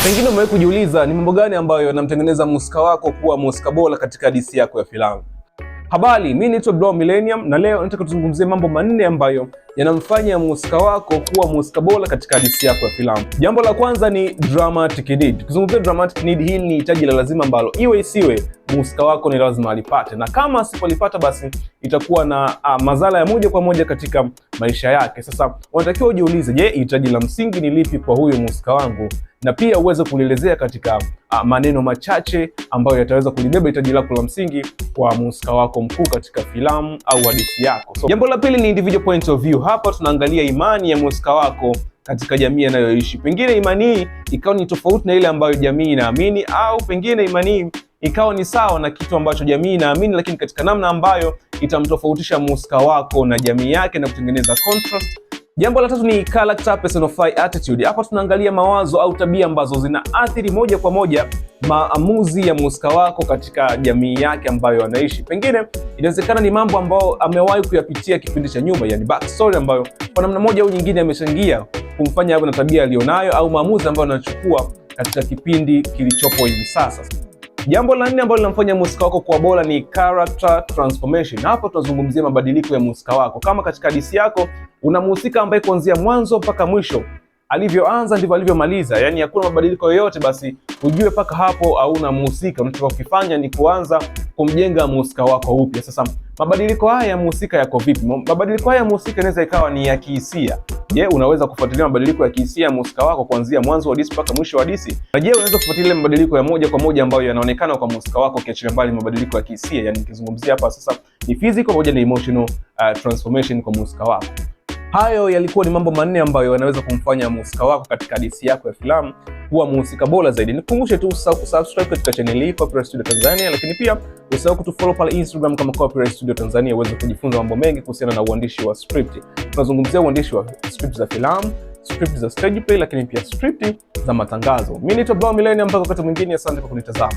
Pengine umewahi kujiuliza ni mambo gani ambayo yanamtengeneza mhusika wako kuwa mhusika bora katika hadithi yako ya filamu. Habari, mimi naitwa Bro Millennium na leo nataka tuzungumzie mambo manne ambayo yanamfanya mhusika wako kuwa mhusika bora katika hadithi yako ya filamu. Jambo la kwanza ni dramatic need. Tukizungumzia dramatic need, hili ni hitaji la lazima ambalo iwe isiwe mhusika wako ni lazima alipate, na kama asipolipata basi itakuwa na madhara ya moja kwa moja katika maisha yake. Sasa unatakiwa ujiulize, je, hitaji la msingi ni lipi kwa huyu mhusika wangu? Na pia uweze kulielezea katika maneno machache ambayo yataweza kulibeba hitaji lako la msingi kwa mhusika wako mkuu katika filamu au hadithi yako. So, jambo la pili ni individual point of view. Hapa tunaangalia imani ya mhusika wako katika jamii anayoishi. Pengine imani hii ikawa ni tofauti na ile ambayo jamii inaamini, au pengine imani hii ikawa ni sawa na kitu ambacho jamii inaamini, lakini katika namna ambayo itamtofautisha mhusika wako na jamii yake na kutengeneza contrast. Jambo la tatu ni character personify attitude. Hapa tunaangalia mawazo au tabia ambazo zinaathiri moja kwa moja maamuzi ya mhusika wako katika jamii yake ambayo anaishi. Pengine inawezekana ni mambo ambayo amewahi kuyapitia kipindi cha nyuma, yani backstory ambayo kwa namna moja au nyingine amechangia kumfanya awe na tabia aliyonayo au maamuzi ambayo anachukua katika kipindi kilichopo hivi sasa. Jambo la nne ambalo linamfanya mhusika wako kuwa bora ni character transformation. Hapa tunazungumzia mabadiliko ya mhusika wako. Kama katika hadithi yako una mhusika ambaye kuanzia mwanzo mpaka mwisho alivyoanza ndivyo alivyomaliza, yani hakuna mabadiliko yoyote, basi ujue mpaka hapo hauna mhusika. Unachotakiwa kukifanya ni kuanza kumjenga mhusika wako upya. Sasa mabadiliko haya ya mhusika yako vipi? Mabadiliko haya ya mhusika inaweza ikawa ni ya kihisia. Je, unaweza kufuatilia mabadiliko ya kihisia ya mhusika wako kuanzia mwanzo wa hadithi mpaka mwisho wa hadithi? Na je, unaweza kufuatilia mabadiliko ya moja kwa moja ambayo yanaonekana kwa mhusika wako, ukiachilia mbali mabadiliko ya kihisia? Yani nikizungumzia hapa sasa ni physical pamoja na emotional transformation kwa mhusika wako. Hayo yalikuwa ni mambo manne ambayo yanaweza kumfanya mhusika wako katika hadithi yako ya filamu kuwa mhusika bora zaidi. Nikukumbushe tu usisahau kusubscribe katika channel hii Copyright Studio Tanzania, lakini pia usisahau kutufollow pale Instagram kama Copyright Studio Tanzania uweze kujifunza mambo mengi kuhusiana na uandishi wa script. Tunazungumzia uandishi wa script za filamu, script za stage play, lakini pia script za matangazo. Mimi ni Bro Millennium, mpaka wakati mwingine, asante kwa kunitazama.